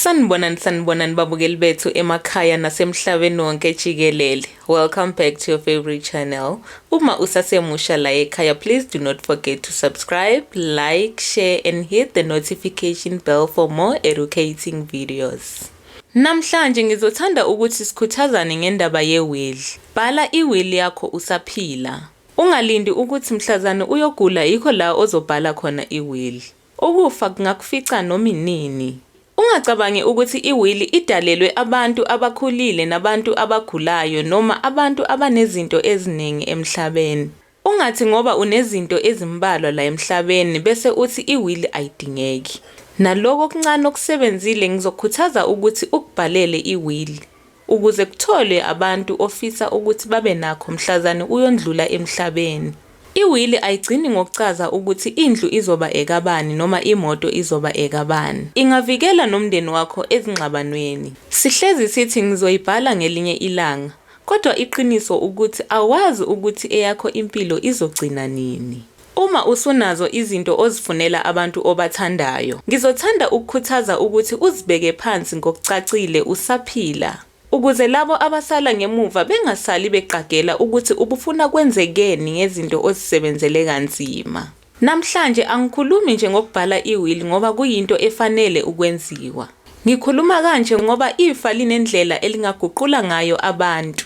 Sanibonani sanibonani babukeli bethu emakhaya nasemhlabeni wonke jikelele. Welcome back to your favorite channel. Uma usasemusha la ekhaya, please do not forget to subscribe, like, share and hit the notification bell for more educating videos. Namhlanje ngizothanda ukuthi sikhuthazane ngendaba ye-will. Bhala i-will yakho usaphila. Ungalindi ukuthi mhlazane uyogula yikho la ozobhala khona i-will. Ukufa kungakufica noma inini. Ungacabangi ukuthi iwili idalelwe abantu abakhulile nabantu abagulayo noma abantu abanezinto eziningi emhlabeni. Ungathi ngoba unezinto ezimbalwa la emhlabeni bese uthi iwili ayidingeki. Naloko okuncane okusebenzile ngizokhuthaza ukuthi ukubhalele iwili ukuze kutholwe abantu ofisa ukuthi babe nakho mhlazane uyondlula emhlabeni. Iwili ayigcini ngokuchaza ukuthi indlu izoba ekabani noma imoto izoba ekabani. Ingavikela nomndeni wakho ezingxabanweni. Sihlezi sithi ngizoyibhala ngelinye ilanga, kodwa iqiniso ukuthi awazi ukuthi eyakho impilo izogcina nini. Uma usunazo izinto ozifunela abantu obathandayo, ngizothanda ukukhuthaza ukuthi uzibeke phansi ngokucacile usaphila. Ukuze labo abasala ngemuva bengasali beqagela ukuthi ubufuna kwenzekeni ngezinto ozisebenzele kanzima. Namhlanje angikhulumi nje ngokubhala iwili ngoba kuyinto efanele ukwenziwa. Ngikhuluma kanje ngoba ifa linendlela elingaguqula ngayo abantu.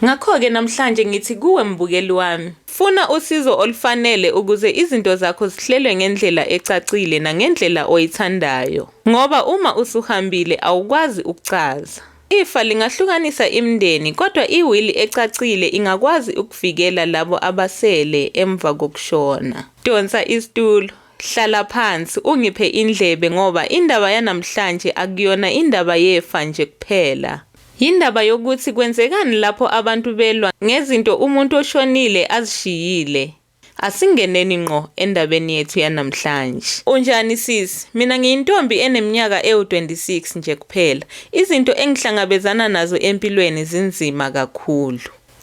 Ngakho-ke namhlanje ngithi kuwe mbukeli wami, funa usizo olufanele ukuze izinto zakho zihlelwe ngendlela ecacile nangendlela oyithandayo. Ngoba uma usuhambile awukwazi ukuchaza. Ifa lingahlukanisa imindeni kodwa iwili ecacile ingakwazi ukuvikela labo abasele emva kokushona. Donsa isitulo, hlala phansi ungiphe indlebe ngoba indaba yanamhlanje akuyona indaba yefa nje kuphela. Yindaba yokuthi kwenzekani lapho abantu belwa ngezinto umuntu oshonile azishiyile. Asingeneni ngqo endabeni yethu yanamhlanje. Unjani sisi? Mina ngiyintombi eneminyaka ewu-26 nje kuphela. Izinto engihlangabezana nazo empilweni zinzima kakhulu.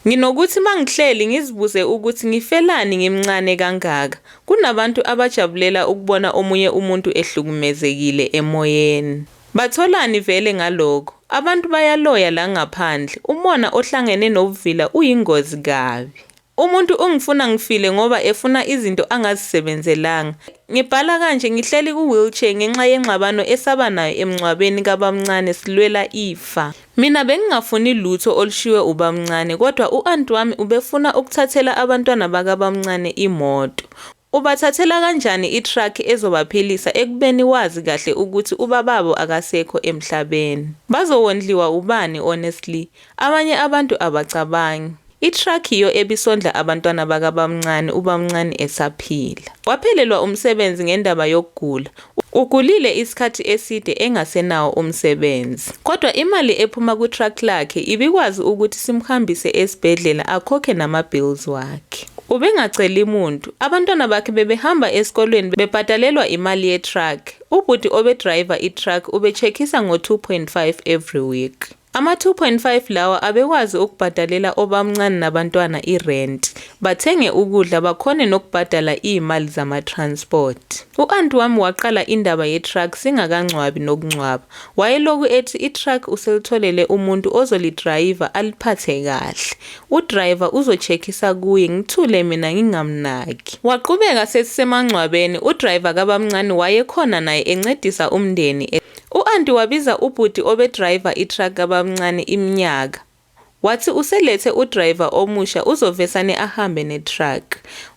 Nginokuthi mangihleli ngizibuze ukuthi ngifelani ngimncane kangaka. Kunabantu abajabulela ukubona omunye umuntu ehlukumezekile emoyeni. Batholani vele ngalokho? Abantu bayaloya la ngaphandle. Umona ohlangene nobuvila uyingozi kabi. Umuntu ungifuna ngifile ngoba efuna izinto angazisebenzelanga. Ngibhala kanje ngihleli ku-wheelchair ngenxa yengxabano esaba nayo emngcwabeni kabamncane silwela ifa. Mina bengingafuni lutho olushiywe ubamncane kodwa u-anti wami ubefuna ukuthathela abantwana bakabamncane imoto. Ubathathela kanjani i-truck ezobaphilisa ekubeni wazi kahle ukuthi ubababo akasekho emhlabeni? Bazowondliwa ubani honestly? Abanye abantu abacabangi. I-truck yiyo ebisondla abantwana bakabamncane ubamncane esaphila. Waphelelwa umsebenzi ngendaba yokugula. Ugulile isikhathi eside engasenawo umsebenzi. Kodwa imali ephuma ku-truck lakhe ibikwazi ukuthi simhambise esibhedlela akhokhe nama-bills wakhe. Ubengaceli muntu. Abantwana bakhe bebehamba esikolweni bebhadalelwa imali ye-truck. Ubhuti obedrayiva i-truck ubecheckisa ngo-2.5 every week. Ama-2.5 lawa abekwazi ukubhadalela obamncane nabantwana irenti, bathenge ukudla bakhone nokubhadala iy'mali zama-transport. U-anti wami waqala indaba ye-truck singakangcwabi nokungcwaba. Wayeloku ethi i-truck uselitholele umuntu ozolidrayiva aliphathe kahle. Udrayiva uzo-checkisa kuye ngithule mina ngingamnaki. Waqhubeka sesisemangcwabeni udrayiva kabamncane wayekhona naye encedisa umndeni. U-anti wabiza ubhuti obedrayiva i-truck kabamncane iminyaka. Wathi uselethe udrayiva omusha uzovesane ahambe ne-truck.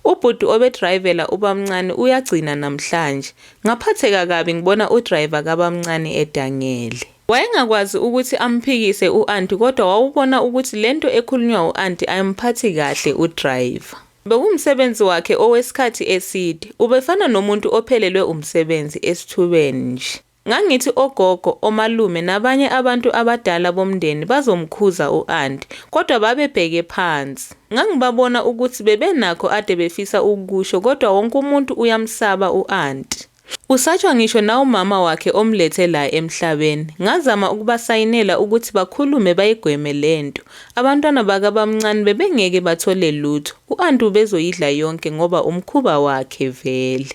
Ubhuti obedrayivela ubamncane uyagcina namhlanje. Ngaphatheka kabi ngibona udrayiva kabamncane edangele. Wayengakwazi ukuthi amphikise u-anti kodwa wawubona ukuthi lento ekhulunywa u-anti ayimphathi kahle udrayiva. Bekuwumsebenzi wakhe owesikhathi eside. Ubefana nomuntu ophelelwe umsebenzi esithubeni nje. Ngangithi ogogo, omalume nabanye abantu abadala bomndeni bazomkhuza u-anti, kodwa babebheke phansi. Ngangibabona ukuthi bebenakho ade befisa ukukusho kodwa wonke umuntu uyamsaba u-anti. Usatshwa ngisho nawumama wakhe omlethe la emhlabeni. Ngazama ukubasayinela ukuthi bakhulume bayigweme lento. Abantwana bakabamncane bebengeke bathole lutho. U-anti ubezoyidla yonke ngoba umkhuba wakhe vele.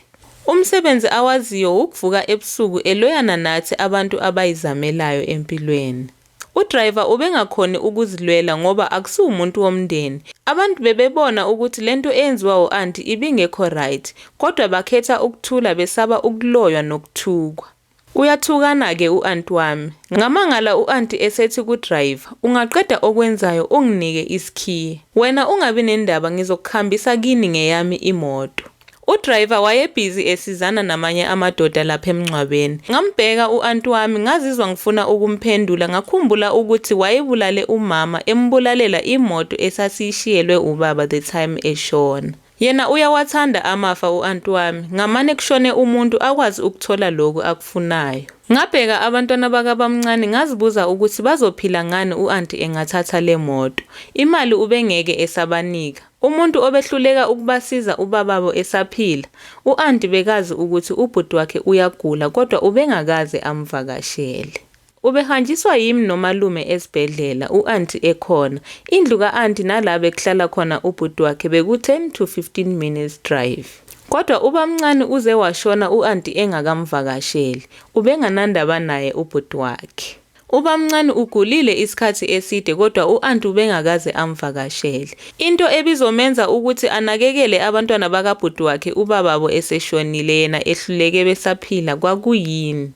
Umsebenzi awaziyo wukuvuka ebusuku eloyana nathi abantu abayizamelayo empilweni. Udriver ubengakhoni ukuzilwela ngoba akusiwumuntu womndeni. Abantu bebebona ukuthi lento eyenziwa u-anti ibingekho right, kodwa bakhetha ukuthula besaba ukuloywa nokuthukwa. Uyathukana-ke u-anti wami. Ngamangala u-anti esethi ku-driver, ungaqeda okwenzayo unginike isikhiye. Wena ungabi nendaba ngizokuhambisa kini ngeyami imoto. Udriver wayebhizi esizana namanye amadoda lapha emngcwabeni. Ngambheka u-anti wami ngazizwa ngifuna ukumphendula ngakhumbula ukuthi wayebulale umama embulalela imoto esasiyishiyelwe ubaba the time eshona. Yena uyawathanda amafa u-anti wami, ngamane kushone umuntu akwazi ukuthola lokhu akufunayo. Ngabheka abantwana bakabamncane ngazibuza ukuthi bazophila ngani u-anti engathatha le moto. Imali ubengeke esabanika. Umuntu obehluleka ukubasiza ubababo esaphila. U-anti bekazi ukuthi ubhuti wakhe uyagula kodwa ubengakaze amvakashele. Ubehanjiswa yimi nomalume esibhedlela u-anti ekhona. Indlu ka-anti nala bekuhlala khona ubhuti wakhe beku-10 to 15 minutes drive. Kodwa ubamncane uze washona u-anti engakamvakasheli. Ubenganandaba naye ubhuti wakhe. Ubamncane ugulile isikhathi eside kodwa u-anti ubengakaze amvakashele. Into ebizomenza ukuthi anakekele abantwana bakabhuti wakhe ubababo eseshonile yena ehluleke besaphila kwakuyini?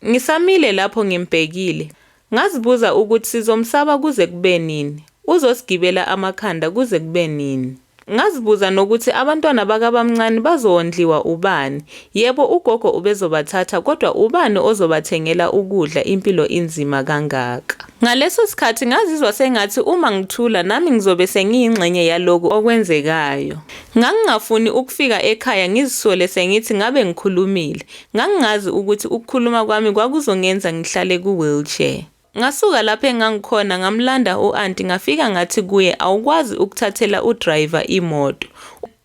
Ngisamile lapho ngimbhekile, ngazibuza ukuthi sizomsaba kuze kube nini, uzosigibela amakhanda kuze kube nini. Ngazibuza nokuthi abantwana bakabamncane bazowondliwa ubani. Yebo ugogo ubezobathatha kodwa ubani ozobathengela ukudla impilo inzima kangaka. Ngaleso sikhathi ngazizwa sengathi uma ngithula nami ngizobe sengiyingxenye yaloku okwenzekayo. Ngangingafuni ukufika ekhaya ngizisole sengithi ngabe ngikhulumile. Ngangingazi ukuthi ukukhuluma kwami kwakuzongenza ngihlale ku-wheelchair. Ngasuka lapho engangikhona ngamlanda u-anti ngafika ngathi kuye awukwazi ukuthathela udriver imoto.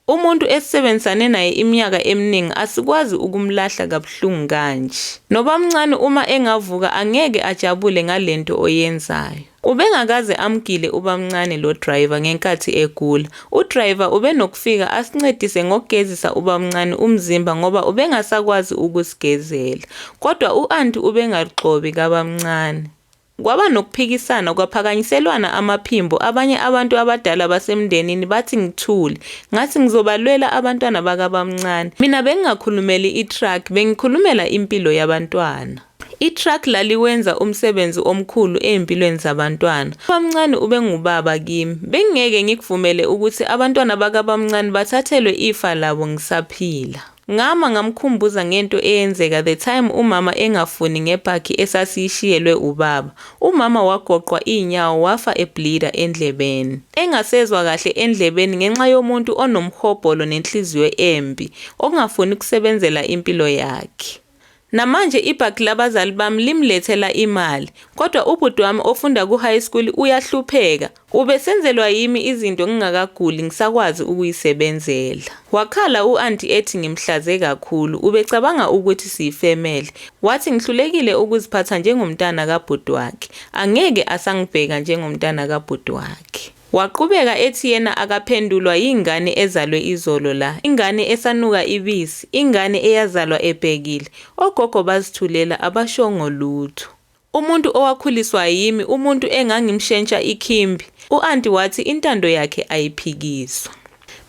Umuntu esisebenzisane naye iminyaka eminingi asikwazi ukumlahla kabuhlungu kanje. Nobamncane uma engavuka angeke ajabule ngalento oyenzayo. Ubengakaze amgile ubamncane lo driver ngenkathi egula. Udriver ubenokufika asincedise ngokugezisa ubamncane umzimba ngoba ubengasakwazi ukusigezela. Kodwa u-anti ubengagxobi kabamncane. Kwaba nokuphikisana kwaphakanyiselwana amaphimbo abanye abantu abadala basemndenini bathi ngithule. Ngathi ngizobalwela abantwana bakabamncane. Mina bengingakhulumeli i-truck, bengikhulumela impilo yabantwana. I-truck laliwenza umsebenzi omkhulu ey'mpilweni zabantwana. Ubamncane ubengubaba kimi. Bengingeke ngikuvumele ukuthi abantwana bakabamncane bathathelwe ifa labo ngisaphila. Ngama ngamkhumbuza ngento eyenzeka the time umama engafuni ngebhakhi esasiyishiyelwe ubaba. Umama wagoqwa iy'nyawo wafa ebleeda endlebeni. Engasezwa kahle endlebeni ngenxa yomuntu onomhobholo nenhliziyo embi, ongafuni kusebenzela impilo yakhe. Namanje ibhakhi labazali bami limlethela imali, kodwa ubhuti wami ofunda ku-high school uyahlupheka. Ubesenzelwa yimi izinto ngingakaguli ngisakwazi ukuyisebenzela. Wakhala u-anti ethi ngimhlaze kakhulu, ubecabanga ukuthi siyifemele. Wathi ngihlulekile ukuziphatha njengomntana kabhuti wakhe, angeke asangibheka njengomntana kabhuti wakhe. Waqhubeka ethi yena akaphendulwa yingane ezalwe izolo la, ingane esanuka ibisi, ingane eyazalwa ebhekile. Ogogo bazithulela abashongo lutho. Umuntu owakhuliswa yimi, umuntu engangimshentsha ikhimbi. U-anti wathi intando yakhe ayiphikiswa.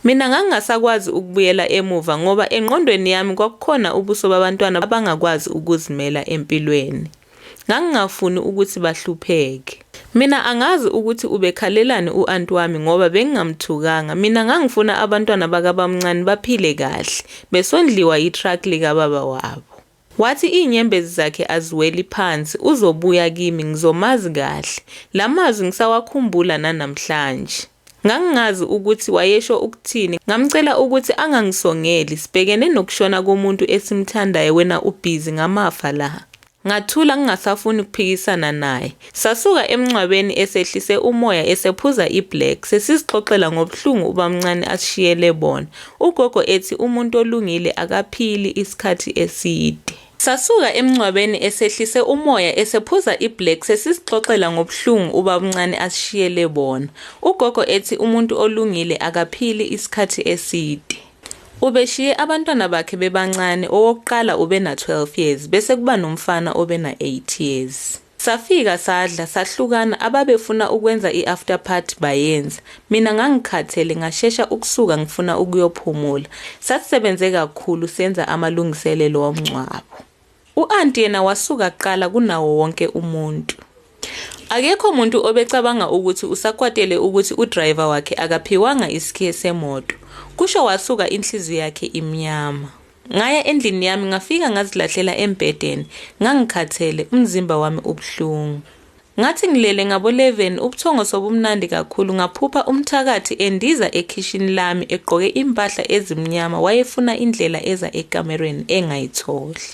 Mina ngangingasakwazi ukubuyela emuva ngoba engqondweni yami kwakukhona ubuso babantwana abangakwazi ukuzimela empilweni. Ngangingafuni ukuthi bahlupheke. Mina angazi ukuthi ubekhalelani u-anti wami ngoba bengingamthukanga. Mina ngangifuna abantwana bakabamncane baphile kahle, besondliwa yi-truck likababa wabo. Wathi iy'nyembezi zakhe aziweli phansi, uzobuya kimi, ngizomazi kahle. La mazwi ngisawakhumbula nanamhlanje. Ngangingazi ukuthi wayesho ukuthini, ngamcela ukuthi angangisongeli, sibhekene nokushona komuntu esimthandayo wena ubhizi ngamafa la. Ngathula ngingasafuni ukuphikisana naye. Sasuka emngcwabeni esehlise umoya esephuza i-black, sesizixoxela ngobuhlungu ubamncane asishiyele bona. Ugogo ethi umuntu olungile akaphili isikhathi eside. Sasuka emngcwabeni esehlise umoya esephuza i-black sesizixoxela ngobuhlungu ubab'ncane asishiyele bona. Ugogo ethi umuntu olungile akaphili isikhathi eside. Ubeshiye abantwana bakhe bebancane owokuqala ubena-12 years bese kuba nomfana obena-8 years. Safika sadla sahlukana ababefuna ukwenza i-after party bayenza. Mina ngangikhathele ngashesha ukusuka ngifuna ukuyophumula. Sasisebenze kakhulu senza amalungiselelo omngcwabo. U-anti yena wasuka kuqala kunawo wonke umuntu. Akekho muntu obecabanga ukuthi usakwatele ukuthi udrayiva wakhe akaphiwanga isikhiye semoto. Kusho wasuka inhliziyo yakhe imnyama. Ngaya endlini yami ngafika ngazilahlela embhedeni. Ngangikhathele, umzimba wami ubuhlungu. Ngathi ngilele ngabo-11 ubuthongo sobumnandi kakhulu ngaphupha umthakathi endiza ekhishini lami egqoke impahla ezimnyama wayefuna indlela eza ekamerweni engayitholi.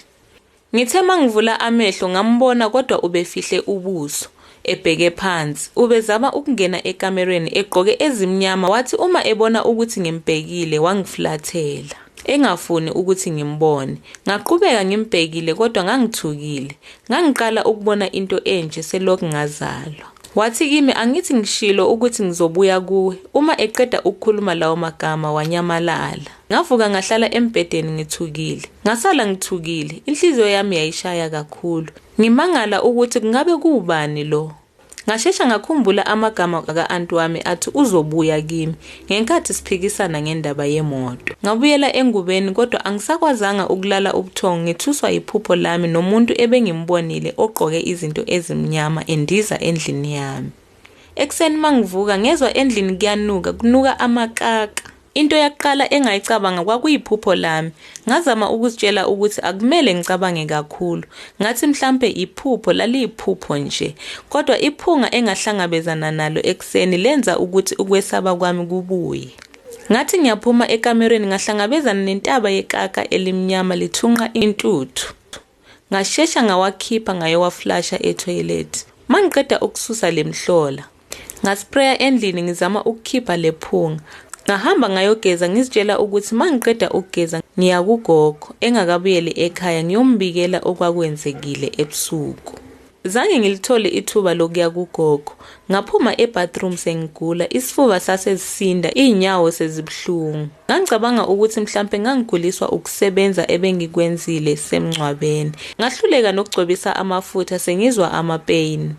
Ngithe mangivula amehlo ngambona kodwa ubefihle ubuso ebheke phansi. Ubezama ukungena ekamerweni egqoke ezimnyama wathi uma ebona ukuthi ngimbhekile wangifulathela engafuni ukuthi ngimbone. Ngaqhubeka ngimbhekile kodwa ngangithukile. Ngangiqala ukubona into enje selokhu ngazalwa. Wathi kimi angithi ngishilo ukuthi ngizobuya kuwe. Uma eqeda ukukhuluma lawo magama wanyamalala. Ngavuka ngahlala embhedeni ngithukile. Ngasala ngithukile, inhliziyo yami yayishaya kakhulu. Ngimangala ukuthi kungabe kuwubani lo. Ngashesha ngakhumbula amagama ka-anti wami athi uzobuya kimi ngenkathi siphikisana ngendaba yemoto. Ngabuyela engubeni kodwa angisakwazanga ukulala ubuthongo ngithuswa yiphupho lami nomuntu ebengimbonile ogqoke izinto ezimnyama endiza endlini yami. Ekuseni mangivuka ngezwa endlini kuyanuka, kunuka amakaka. Into yakuqala engayicabanga kwakuyiphupho lami. Ngazama ukuzitshela ukuthi akumele ngicabange kakhulu. Ngathi mhlampe iphupho laliyiphupho nje. Kodwa iphunga engahlangabezana nalo ekuseni lenza ukuthi ukwesaba kwami kubuye. Ngathi ngiyaphuma ekamerweni ngahlangabezana nentaba yekaka elimnyama lithunqa intuthu. Ngashesha ngawakhipha ngayowaflasha ethoyilethi. Mangiqeda ukususa le mhlola, ngaspreya endlini ngizama ukukhipha le phunga. Ngahamba ngayogeza ngizitshela ukuthi mangiqeda ukugeza ngiya kugogo engakabuyeli ekhaya ngiyombikela okwakwenzekile ebusuku. Zange ngilithole ithuba lokuya kugogo. Ngaphuma ebathroom sengigula, isifuba sasesisinda, iy'nyawo sezibuhlungu. Ngangicabanga ukuthi mhlampe ngangiguliswa ukusebenza ebengikwenzile semngcwabeni. Ngahluleka nokugcobisa amafutha sengizwa amapeyini.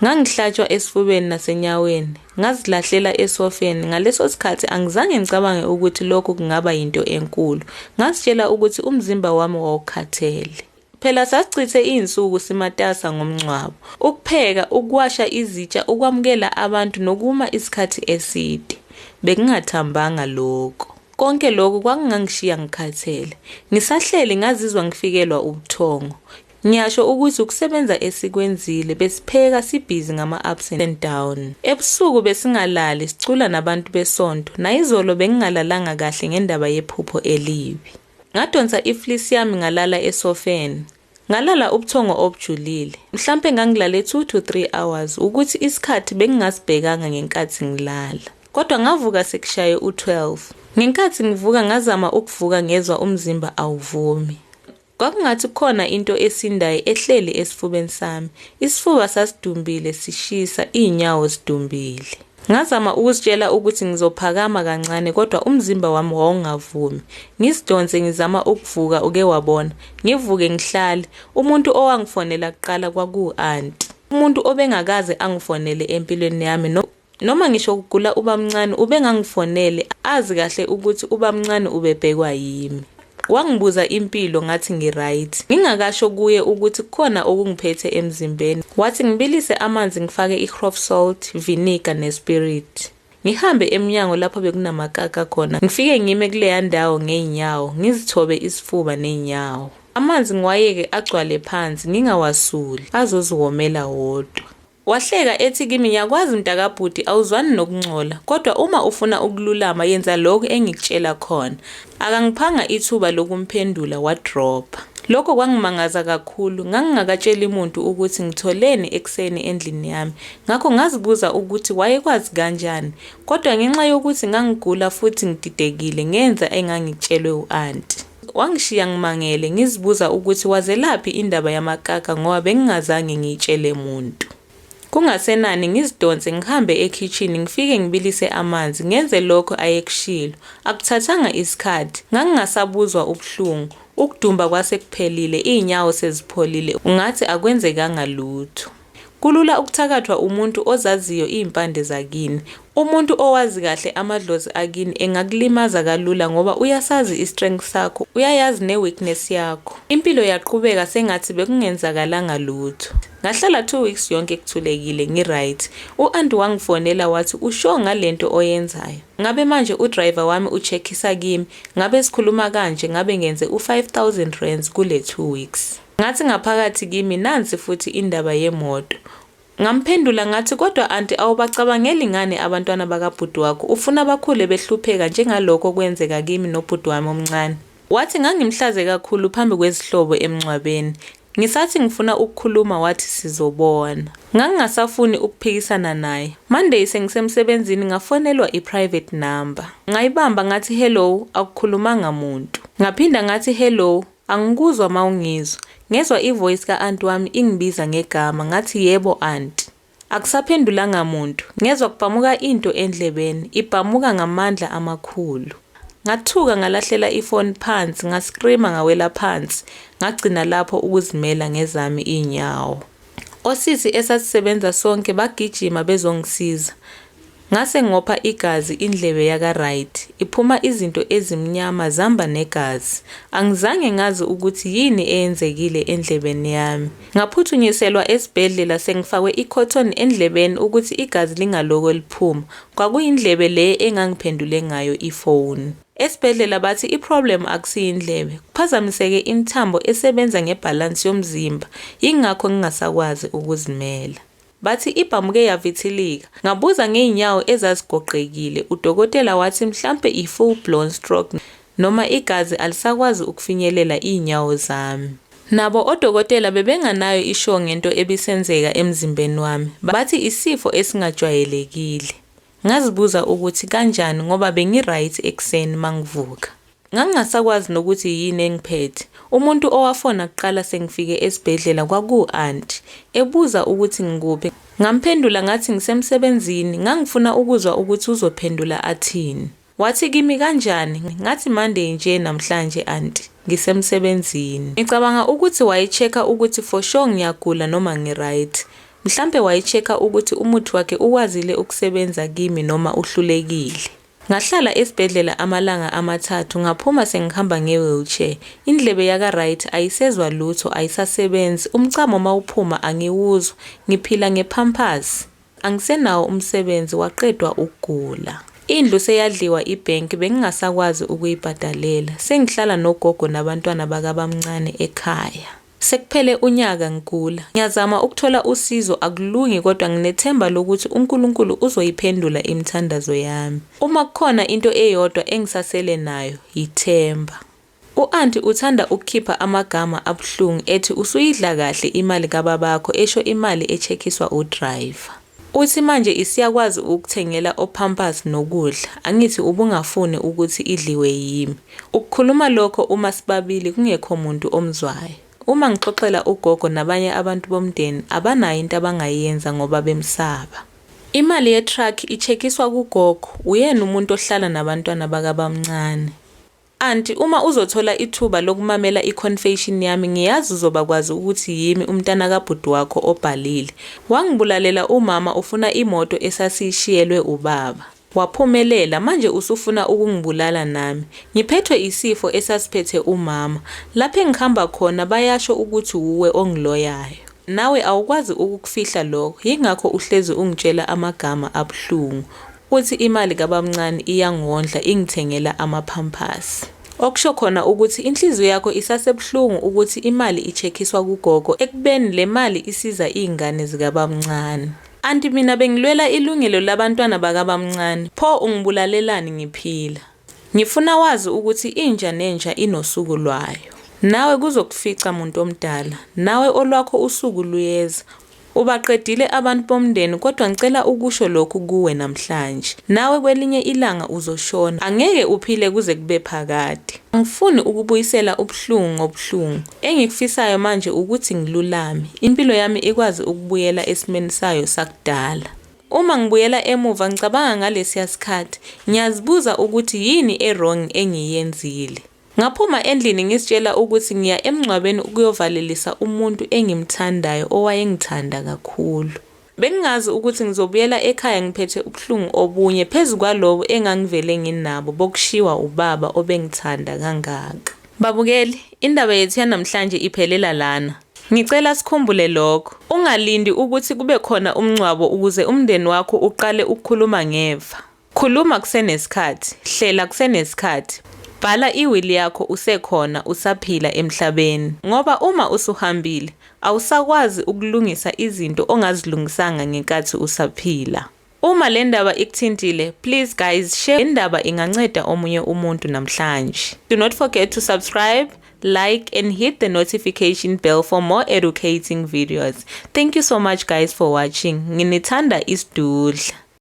Ngangihlatshwa esifubeni nasenyaweni. Ngazilahlela esofeni. Ngaleso sikhathi angizange ngicabange ukuthi lokhu kungaba yinto enkulu. Ngazitshela ukuthi umzimba wami wawukhathele. Phela sasichithe izinsuku simatasa ngomngcwabo. Ukupheka, ukuwasha izitsha, ukwamukela abantu nokuma isikhathi eside. Bekungathambanga lokho. Konke lokhu kwakungangishiya ngikhathele. Ngisahleli ngazizwa ngifikelwa ubuthongo. Ngiyasho ukuthi ukusebenza esikwenzile besipheka sibhizi ngama-ups and down. Ebusuku besingalali sicula nabantu besonto. Nayizolo bengingalalanga kahle ngendaba yephupho elibi. Ngadonsa ifleece yami ngalala esofeni. Ngalala ubuthongo obujulile. Mhlampe ngangilale 2 to 3 hours ukuthi isikhathi bengingasibhekanga ngenkathi ngilala. Kodwa ngavuka sekushaye u-12. Ngenkathi ngivuka ngazama ukuvuka ngezwa umzimba awuvumi. Kwakungathi kukhona into esindayo ehleli esifubeni sami. Isifuba sasidumbile sishisa, iy'nyawo zidumbile. Ngazama ukuzitshela ukuthi ngizophakama kancane kodwa umzimba wami wawungavumi. Ngizidonse ngizama ukuvuka uke wabona. Ngivuke ngihlale. Umuntu owangifonela kuqala kwakuwu-anti. Umuntu obengakaze angifonele empilweni yami no noma ngisho kugula ubamncane ubengangifonele azi kahle ukuthi ubamncane ubebhekwa yimi. Wangibuza impilo ngathi ngi-right. Ngingakasho kuye ukuthi kukhona okungiphethe emzimbeni. Wathi ngibilise amanzi ngifake i-grof salt, vinegar ne-spirit. Ngihambe emnyango lapho bekunamakaka khona. Ngifike ngime kuleya ndawo ngey'nyawo, ngizithobe isifuba ney'nyawo. Amanzi ngiwayeke agcwale phansi ngingawasuli, azoziwomela wodwa. Wahleka ethi kimi ngiyakwazi mntakabhuti awuzwani nokungcola kodwa uma ufuna ukululama yenza lokhu engikutshela khona. Akangiphanga ithuba lokumphendula wadropha. Lokho kwangimangaza kakhulu, ngangingakatsheli muntu ukuthi ngitholeni ekuseni endlini yami. Ngakho ngazibuza ukuthi wayekwazi kanjani. Kodwa ngenxa yokuthi ngangigula futhi ngididekile ngenza engangikutshelwe u-anti. Wangishiya ngimangele, ngizibuza ukuthi wazelaphi indaba yamakaka ngoba bengingazange ngiyitshele muntu. Kungasenani ngizidonse ngihambe ekhishini ngifike ngibilise amanzi ngenze lokho ayekushilo. Akuthathanga isikhathi, ngangingasabuzwa ubuhlungu. Ukudumba kwase kuphelile, izinyawo sezipholile ungathi akwenzekanga lutho. Kulula ukuthakathwa umuntu ozaziyo izimpande zakini. Umuntu owazi kahle amadlozi akini engakulimaza kalula ngoba uyasazi i-strength sakho, uyayazi ne-weakness yakho. Impilo yaqhubeka sengathi bekungenzakalanga lutho. Ngahlala 2 weeks yonke kuthulekile ngi-right. U-anti wangifonela wathi usho ngalento oyenzayo. Ngabe manje u-driver wami ucheckisa kimi, ngabe sikhuluma kanje ngabe ngenze u-5000 rands kule 2 weeks. Ngathi ngaphakathi kimi nansi futhi indaba yemoto. Ngamphendula ngathi kodwa anti awubacabangeli ngani abantwana bakabhuti wakho ufuna bakhule behlupheka njengalokho okwenzeka kimi nobhuti wami omncane. Wathi ngangimhlaze kakhulu phambi kwezihlobo emngcwabeni. Ngisathi ngifuna ukukhuluma wathi sizobona. Ngangingasafuni ukuphikisana naye. Monday sengisemsebenzini ngafonelwa i-private number. Ngayibamba ngathi hello akukhulumanga muntu. Ngaphinda ngathi hello angikuzwa mawungizwa. Ngezwa i-voice ka-anti wami ingibiza ngegama ngathi yebo anti. Akusaphendulanga muntu. Ngezwa kubhamuka into endlebeni, ibhamuka ngamandla amakhulu. Ngathuka ngalahlela ifoni phansi, ngascreama ngawela phansi. Ngagcina lapho ukuzimela ngezami inyawo. Osisi esasisebenza sonke bagijima bezongisiza. Ngase ngopha igazi indlebe yaka-right, iphuma izinto ezimnyama zamba negazi. Angizange ngazi ukuthi yini eyenzekile endlebeni yami. Ngaphuthunyiselwa esibhedlela sengifakwe i-cotton endlebeni ukuthi igazi lingaloko liphuma. Kwakuyindlebe le engangiphendule ngayo ifoni. Esibhedlela bathi i-problem akusiyindlebe, kuphazamiseke imithambo esebenza nge-balance yomzimba, yingakho ngingasakwazi ukuzimela. Bathi ibhamuke yavithilika. Ngabuza ngey'nyawo ezazigoqekile, udokotela wathi mhlampe i-full blown stroke noma igazi alisakwazi ukufinyelela iy'nyawo zami. Nabo odokotela bebenganayo isure ngento ebisenzeka emzimbeni wami. Bathi isifo esingajwayelekile. Ngazibuza ukuthi kanjani ngoba bengi-right ekuseni mangivuka. Ngangingasakwazi nokuthi yini engiphethe. Umuntu owafona kuqala sengifike esibhedlela kwaku-anti. Ebuza ukuthi ngikuphi. Ngamphendula ngathi ngisemsebenzini. Ngangifuna ukuzwa ukuthi uzophendula athini. Wathi kimi kanjani? Ngathi Monday nje namhlanje anti. Ngisemsebenzini. Ngicabanga ukuthi waye-check-a ukuthi for sure ngiyagula noma ngi-right. Mhlampe waye-check-a ukuthi umuthi wakhe ukwazile ukusebenza kimi noma uhlulekile. Ngahlala esibhedlela amalanga amathathu ngaphuma sengihamba nge-wheelchair. Indlebe yaka-right ayisezwa lutho ayisasebenzi. Umchamo mawuphuma angiwuzwa. Ngiphila nge-pampers. Angisenawo umsebenzi waqedwa ukugula. Indlu seyadliwa ibhenki bengingasakwazi ukuyibhadalela. Sengihlala nogogo nabantwana bakabamncane ekhaya. Sekuphele unyaka ngigula. Ngiyazama ukuthola usizo akulungi kodwa nginethemba lokuthi uNkulunkulu uzoyiphendula imithandazo yami. Uma kukhona into eyodwa engisasele nayo, yithemba. U-anti uthanda ukukhipha amagama abuhlungu ethi usuyidla kahle imali kababakho esho imali echeckiswa u-driver. Uthi manje isiyakwazi ukukuthengela o-Pampers nokudla, angithi ubungafuni ukuthi idliwe yimi. Ukukhuluma lokho uma sibabili kungekho muntu omzwayo. Uma ngixoxela ugogo nabanye abantu bomndeni abanayo into abangayenza ngoba bemsaba. Imali ye-truck icheckiswa kugogo, uyena umuntu ohlala nabantwana bakabamncane. Anti uma uzothola ithuba lokumamela i-confession yami ngiyazi uzobakwazi ukuthi yimi umntana kabhuti wakho obhalile. Wangibulalela umama ufuna imoto esasiyishiyelwe ubaba. Waphumelela manje usufuna ukungibulala nami. Ngiphethwe isifo esasiphethe umama. Lapho engihamba khona bayasho ukuthi wuwe ongiloyayo. Nawe awukwazi ukukufihla lokho yingakho uhlezi ungitshela amagama abuhlungu. Uthi imali kabamncane iyangondla ingithengela ama-Pampers. Okusho khona ukuthi inhliziyo yakho isasebuhlungu ukuthi imali icheckiswa kugogo ekubeni le mali isiza iy'ngane zikabamncane. Anti mina bengilwela ilungelo labantwana bakabamncane, pho ungibulalelani ngiphila? Ngifuna wazi ukuthi inja nenja inosuku lwayo. Nawe kuzokufica muntu omdala, nawe olwakho usuku luyeza. Ubaqedile abantu bomndeni kodwa ngicela ukusho lokhu kuwe namhlanje. Nawe kwelinye ilanga uzoshona, angeke uphile kuze kube phakade. Angifuni ukubuyisela ubuhlungu ngobuhlungu. Engikufisayo manje ukuthi ngilulame, impilo yami ikwazi ukubuyela esimeni sayo sakudala. Uma ngibuyela emuva ngicabanga ngalesiya sikhathi, ngiyazibuza ukuthi yini e-wrong engiyenzile. Ngaphuma endlini ngizitshela ukuthi ngiya emngcwabeni ukuyovalelisa umuntu engimthandayo owayengithanda kakhulu. Bengingazi ukuthi ngizobuyela ekhaya ngiphethe ubuhlungu obunye phezu kwalobu engangivele nginabo bokushiywa ubaba obengithanda kangaka. Babukeli, indaba yethu yanamhlanje iphelela lana. Ngicela sikhumbule lokho. Ungalindi ukuthi kube khona umngcwabo ukuze umndeni wakho uqale ukukhuluma ngefa. Khuluma kusenesikhathi, hlela kusenesikhathi. Bhala iwili yakho usekhona usaphila emhlabeni ngoba uma usuhambile awusakwazi ukulungisa izinto ongazilungisanga ngenkathi usaphila. Uma le ndaba ikuthintile, please guys share le ndaba inganceda omunye umuntu namhlanje. Do not forget to subscribe, like and hit the notification bell for more educating videos. Thank you so much guys for watching. Nginithanda isidudla.